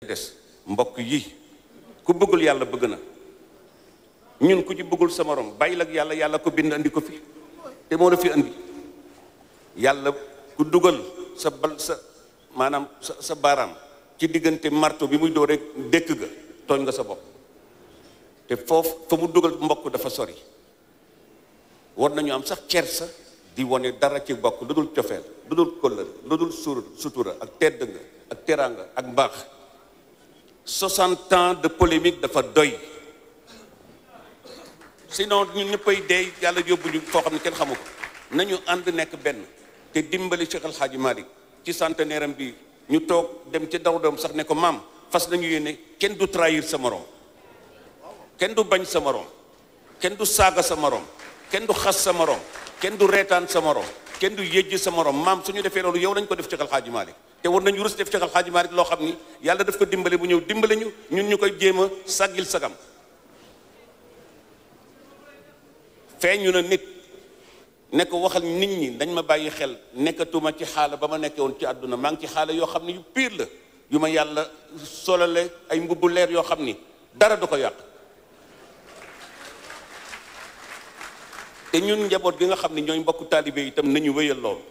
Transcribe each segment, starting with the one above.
des mbokk yi ku bëggul yàlla bëgg na ñun ku ci bëggul sa morom bàyyil ak yàlla yàlla ko bind andi ko fi te moo la fi andi yàlla ku dugal sa bal sa maanaam sa baaraam ci diggante marto bi muy doo rek dëkk ga tooñ nga sa bopp te foofu fa mu dugal mbokk dafa sori war nañu am sax kersa di wone dara ci bokk lu dul cofeel lu dul kóllëre lu dul sutura ak tedd nga ak teraanga ak mbaax 60 ans de polémique dafa doy sinon ñun ñëppay dee yàlla yóbbu ñu foo xam ne kenn xamu ko nañu ànd nekk benn te dimbali Cheikh El Hadji Malick ci centenaire am bi ñu toog dem ci daw doom sax ne ko maam fas nañu yéene kenn du trahir sa morom kenn du bañ sa morom kenn du saaga sa morom kenn du xas sa morom kenn du reetaan sa morom kenn du yëjj sa morom maam suñu defee loolu yow lañ ko def Cheikh El Hadji Malick te war nañu rus def Cheikh El Hadji Malick loo xam ni yàlla daf ko dimbale bu ñëw dimbale ñu ñun ñu koy jéem a sàggil sagam feeñu na nit ne ko waxal nit ñi dañ ma bàyyi xel nekkatuma ci xaala ba ma nekkee woon ci àdduna maa ngi ci xaala yoo xam ne yu piir la yu ma yàlla solale ay mbubbu leer yoo xam ni dara du ko yàq te ñun njaboot gi nga xam ne ñooy mbokku taalibe yi itam nañu wéyal loolu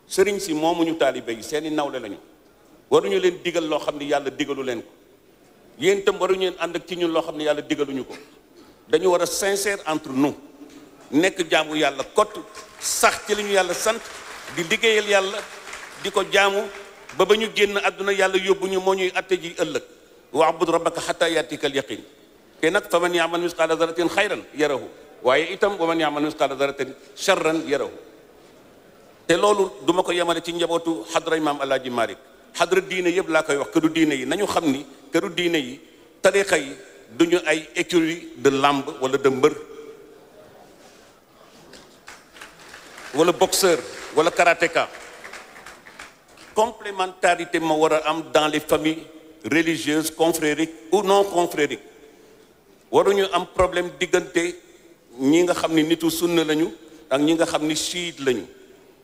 sëriñ si moomuñu taalibe yi seeni nawle lañu waruñu leen digal loo xam ne yàlla digalu leen ko yéen itam waruñu leen ànd ak ci ñun loo xam ne yàlla digaluñu ko dañu war a sincère entre nous nekk jaamu yàlla kott sax ci li ñu yàlla sant di liggéeyal yàlla di ko jaamu ba ñu génn àdduna yàlla yóbbu ñu moo ñuy atte ji ëllëg wa'bud rabbaka hatta yaatika al yaqin te nag fa man ya'mal misqaala daratin xayran yarahu waaye itam wa man ya'mal misqaala daratin sharran yarahu te loolu duma ko yemale ci njabootu xadra imaam Alaaji Malick xadra diine yëpp laa koy wax këru diine yi nañu xam ni këru diine yi tariqa yi duñu ay écurie de lamb wala de mbër wala boxeur wala karatéka complémentarité ma war a am dans les familles religieuses confrériques ou non confrériques waruñu am problème diggante ñi nga xam ni nitu sunna lañu ak ñi nga xam ni chiite lañu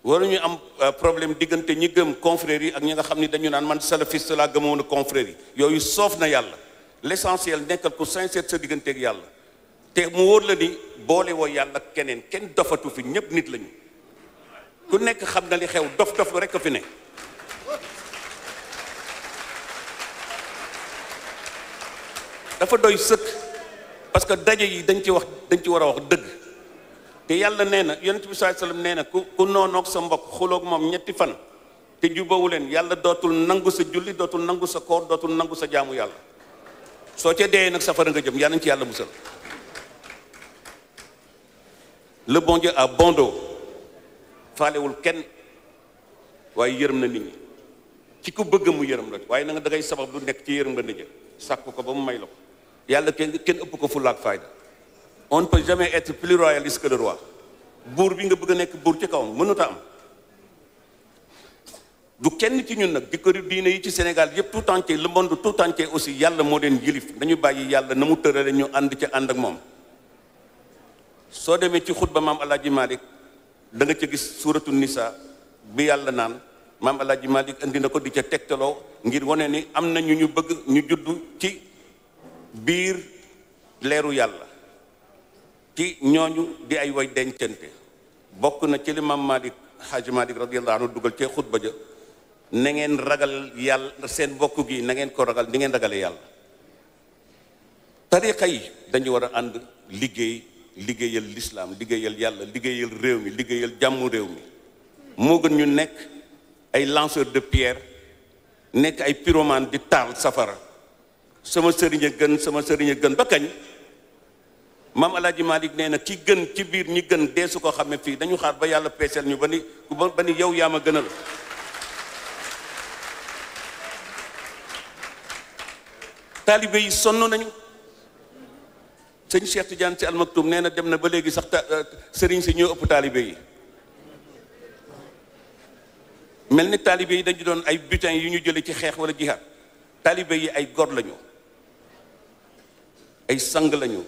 waruñu am problème diggante ñi gëm confrérie yi ak ñi nga xam ni dañu naan man salafiste laa gëmoon a confrérie yi yooyu soof na yàlla l'essentiel nekkal ko sincère sa digganteeg yàlla te mu wóor la ni boole woo yàlla keneen kenn dofatu fi ñëpp nit lañu ku nekk xam na li xew dof lu rekk a fi ne dafa doy sëkk parce que daje yi dañ ci war a wax dëgg te yàlla nee na yonent bi sallallahu alayhi wasallam nee na ku noonoog sa mbokk xuloog moom ñetti fan te jubawu leen yàlla dootul nangu sa julli dootul nangu sa koor dootul nangu sa jaamu yàlla soo ca dee nag safara nga jëm yàlla nañ ci yàlla musal le bon Dieu a bon dos faalewul kenn waaye yërëm na nit ñi ci ku bëgg mu yërëm la waaye na nga dangay sabab lu nekk ci yërëm nga nit ñi sàkk ko ba mu may la ko yàlla kenn ëpp ko fulla ak fayda on ne peut jamais être plus royaliste que le roi buur bi nga bëgg a nekk buur ci kawam mënut a am du kenn ci ñun nag di këru diine yi ci Sénégal yëpp tout entier le monde tout entier aussi yàlla moo leen yilif dañu bàyyi yàlla na mu tërale ñu ànd ca ànd ak moom soo demee ci xutba maam Alaaji Malick da nga ca gis suuratu Nisa bi yàlla naan maam Alaaji Malick indi na ko di ca tegtaloo ngir wane ni am na ñu bëgg ñu juddu ci biir leeru yàlla ci ñooñu di ay way dencante bokk na ci li maam Malick Hadji Malick radiyallahu anhu dugal ci xutba ja na ngeen ragal yàlla seen bokk gi na ngeen ko ragal ni ngeen ragale yàlla tariqa yi dañu war a ànd liggéeyal l'islam liggéeyal yàlla liggéeyal réew mi liggéeyal jàmmu réew mi moo gën ñu nekk ay lanceur de pierre nekk ay pyromane di taal safara sama sëriñ a gën ba kañ maam Alaaji Malick nee na ki gën ci biir ñi gën dee su ko xamee fii dañu xaar ba yàlla peeseel ñu ba ni yow yaa ma gënal taalibe yi sonn nañu sëñ Cheikh Tidiane Sy Al Maktoum nee na dem na ba léegi sax sëriñ si ñoo ëpp taalibe yi mel ni taalibe yi dañu doon ay butin yu ñu jële ci xeex wala jihaad taalibe yi ay gor lañu ay sang lañu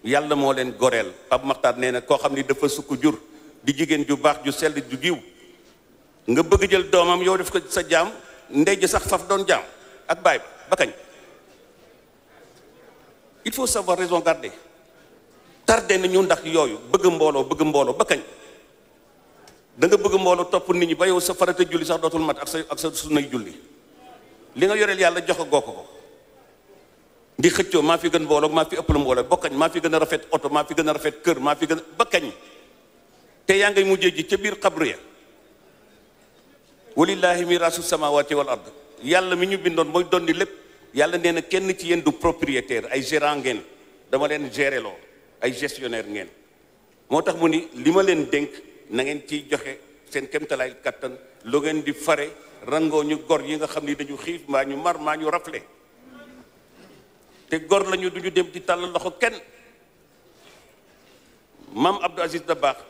yàlla moo leen goreel Pape Makhtar nee na koo xam ni dafa sukk jur di jigéen ju baax ju sell ju giw nga bëgg jël doomam yow def ko sa jaam ndey ji sax faf doon jaam ak baay ba kañ. il faut savoir raison garder. tardé nañu ndax yooyu bëgg mbooloo ba kañ. da nga bëgg mbooloo topp nit ñi ba yow sa farata julli sax dootul mat ak sa sunnay julli li nga yoreel yàlla jox goo ko di xëccoo maa fi gën mbooloo maa fi ëpp la mbooloo ba kañ maa fi gën a rafet oto maa fi gën a rafet kër maa fi gën a ba kañ. te yaa ngay mujjee ji ca biir xabru ya walillahi miraasu samawati wal ard yàlla mi ñu bindoon mooy donni lépp yàlla nee na kenn ci yéen du propriétaire ay gérant ngeen dama leen gérer loo ay gestionnaire ngeen moo tax mu ni li ma leen dénk na ngeen ciy joxe seen kéemtalaay kattan lu ngeen di fare rangoo ñu gor yi nga xam ni dañu xiif mbaa ñu mar maa ñu rafle te gor lañu duñu dem di tàll loxo kenn. maam Abdou Aziz Dabakh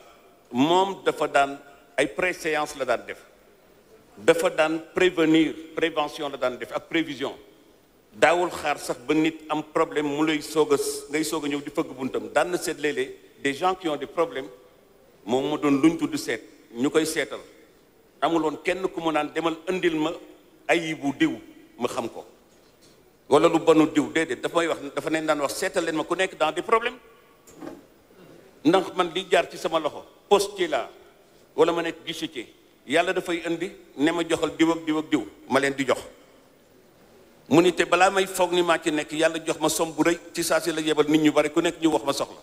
moom dafa daan ay préséance la daan def dafa daan prévention la daan def ak prévision daawul xaar sax ba nit am problème mu lay ngay soog a ñëw di fëgg buntam daan na seet léeg-léeg des gens qui ont des problèmes moom mu doon luñ tudd seet ñu koy seetal amul woon kenn ku mu naan demal indil ma ayibu diw ma xam ko wala lu bonu diw déedéet dafa neen daan wax seetal leen ma ku nekk dans des problèmes ndax man li jaar ci sama loxo postier la wala ma nekk guichetier yàlla dafay indi ne ma joxal diw ak diw ak diw ma leen di jox mu ni te balaa may foog ni maa ci nekk yàlla jox ma som bu rëy ci saa si la yebal nit ñu bari ku nekk ñu wax ma soxla